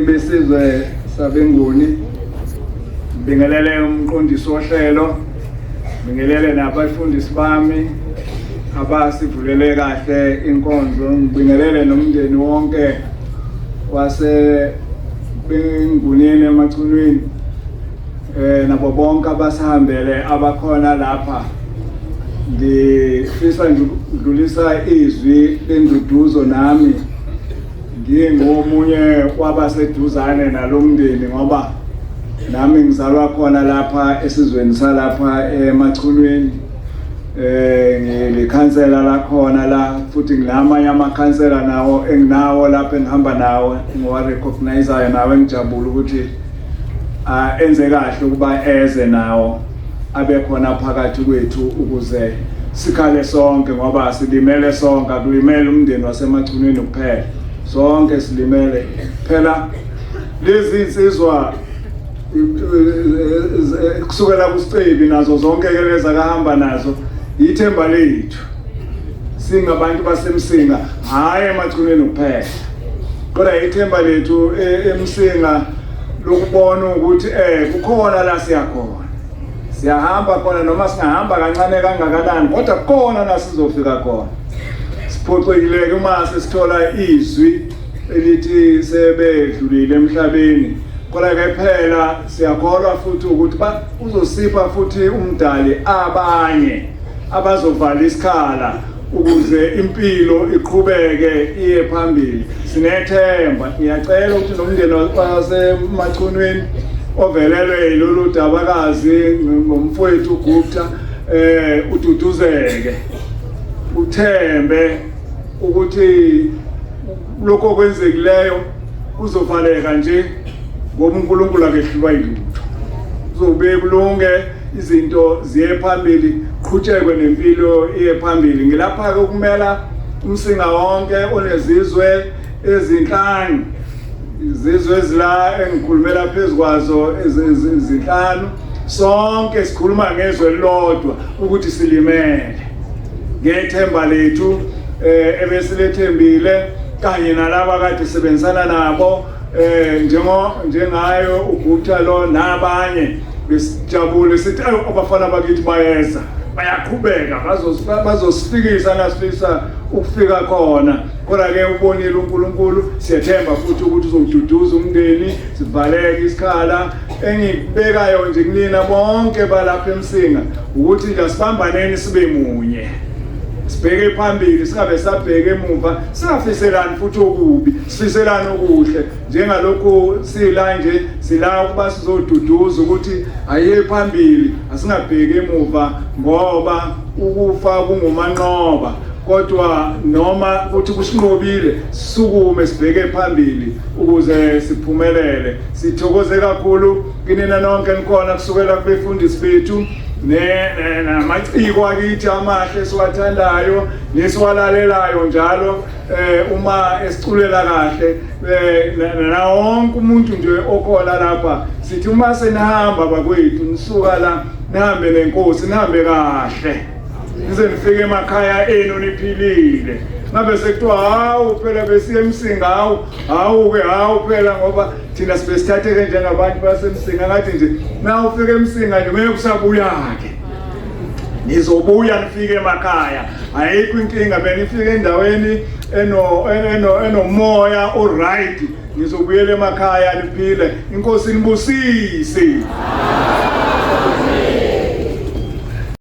Besizwe sabeNguni, ngibingelele umqondisi wohlelo, ngibingelele nabafundisi bami abasivulele kahle inkonzo, ngibingelele nomndeni wonke wase Bengunini eMachunwini nabo bonke abasihambele abakhona lapha. Ngifisa nje ukudlulisa izwi lenduduzo nami ngingomunye wabaseduzane nalomndeni ngoba nami ngizalwa khona lapha esizweni salapha eMachunwini. Ngilikhansela lakhona la futhi nginamanye amakhansela nawo enginawo lapha engihamba nawo ngiwa recognizeayo nawo engijabula ukuthi enze kahle ukuba eze nawo abe khona phakathi kwethu ukuze sikhale sonke ngoba silimele sonke, akulimele umndeni waseMachunwini kuphela, sonke silimele phela. Lezi insizwa kusukela kuSicebi nazo zonke ke lezi akahamba nazo ithemba lethu singabantu baseMsinga, hhayi eMachunwini kuphela, kodwa ithemba lethu eMsinga lokubona ukuthi kukhona la siyakhona, siyahamba khona noma singahamba kancane kangakanani, kodwa kukhona la sizofika khona. Siphoxekile-ke uma sesithola izwi elithi sebedlulile emhlabeni, kodwa-ke phela siyakholwa futhi ukuthi uzosipha futhi umdali abanye abazovala isikhala ukuze impilo iqhubeke iye phambili. Sinethemba, ngiyacela ukuthi nomndeni waseMachunwini ovelelwe yilolu dabakazi ngomfowethu uGupta ududuzeke, uthembe ukuthi lokho okwenzekileyo kuzovaleka nje ngoba uNkulunkulu akehlulwa yilutho, kuzobe kulunge, izinto ziye phambili, qhutshekwe nempilo iye phambili. Ngilapha-ke ukumela uMsinga wonke onezizwe ezinhlanu, izizwe ezila engikhulumela phezu kwazo ezinhlanu, sonke sikhuluma ngezwe elilodwa ukuthi silimele ngethemba lethu ebesilethembile kanye nalaba kade sebenzisana nabo njengayo uGupta lo nabanye, besijabule sithi abafana bakithi bayeza, bayaqhubeka, bazosifikisa nasifisa ukufika khona. Kodwa-ke ubonile uNkulunkulu, siyethemba futhi ukuthi uzowududuza umndeni, sivaleke isikhala. Engikubekayo nje kunina bonke balapha eMsinga ukuthi nje asibambaneni sibe munye, sibheke phambili, singabe sabheke emuva, singafiselani futhi okubi, sifiselane okuhle. Njengalokhu sila nje, sila ukuba sizoduduza ukuthi ayiye phambili, asingabheki emuva ngoba ukufa kungumanqoba, kodwa noma kuthi kusinqobile sisukume sibheke phambili ukuze siphumelele. Sithokoze kakhulu kinina nonke nikhona, kusukela kubefundisi bethu namaciko akithi amahle esiwathandayo nesiwalalelayo njalo uma esiculela kahle, na wonke umuntu nje okhona lapha. Sithi uma senihamba bakwethu, nisuka la nihambe nenkosi, nihambe kahle nize nifike emakhaya enu niphilile. Ngabe sekuthiwa hawu phela besiye eMsinga, hawu hawu-ke hawu phela, ngoba thina sibe sithatheke njengabantu baseMsinga ngathi nje na ufike eMsinga nje ngeke usabuya-ke, nizobuya nifike emakhaya, ayikho inkinga. Benifike endaweni enomoya o-right, nizobuyela emakhaya niphile. Inkosi nibusise.